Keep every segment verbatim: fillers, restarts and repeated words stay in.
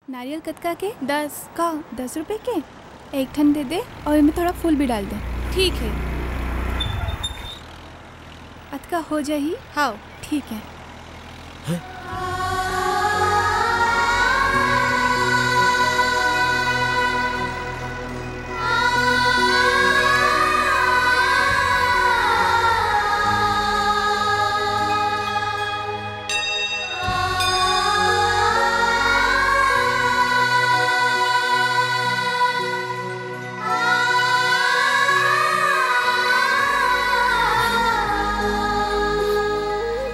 नारियल कतका के? दस। का दस रुपए के? एक ठन दे दे अउ एमे थोड़ा फूल भी डाल दे। ठीक है। अतका हो जाही? हाँ। ठीक है।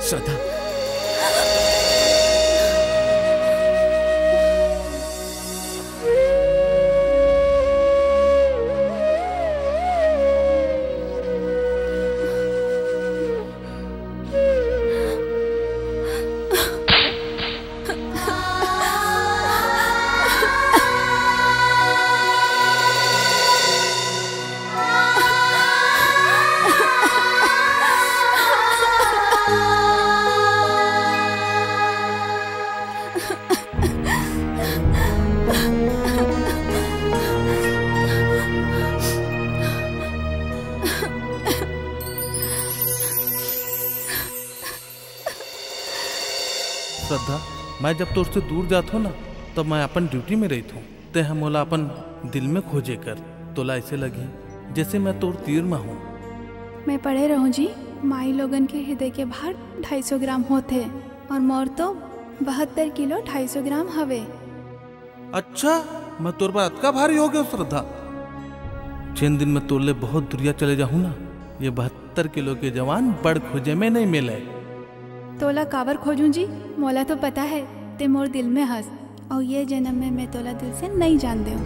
श्रद्धा। श्रद्धा, मैं जब तोर से दूर जात हूँ ना, तब मैं अपन ड्यूटी में रहित हूँ। ते ह मोला अपन दिल में खोजे कर, तोला ऐसे लगी जैसे मैं तोर तीर में हूँ। मैं पढ़े रहूँ जी, माई लोगन के हृदय के भार ढाई सौ ग्राम होथे और मोर तो बहत्तर किलो ढाई सौ ग्राम हवे। अच्छा, मैं तोर बर अतका भारी हो गयो श्रद्धा। जेन दिन मैं तोर ले बहुत दुरिया चले जाहूँ ना, ये बहत्तर किलो के जवान बड़ खोजे में नहीं मिले। तोला काबर खोजूं जी? मोला तो पता है, ते मोर दिल में हस, अउ ये जन्म में मैं तोला दिल से नहीं जान देऊं।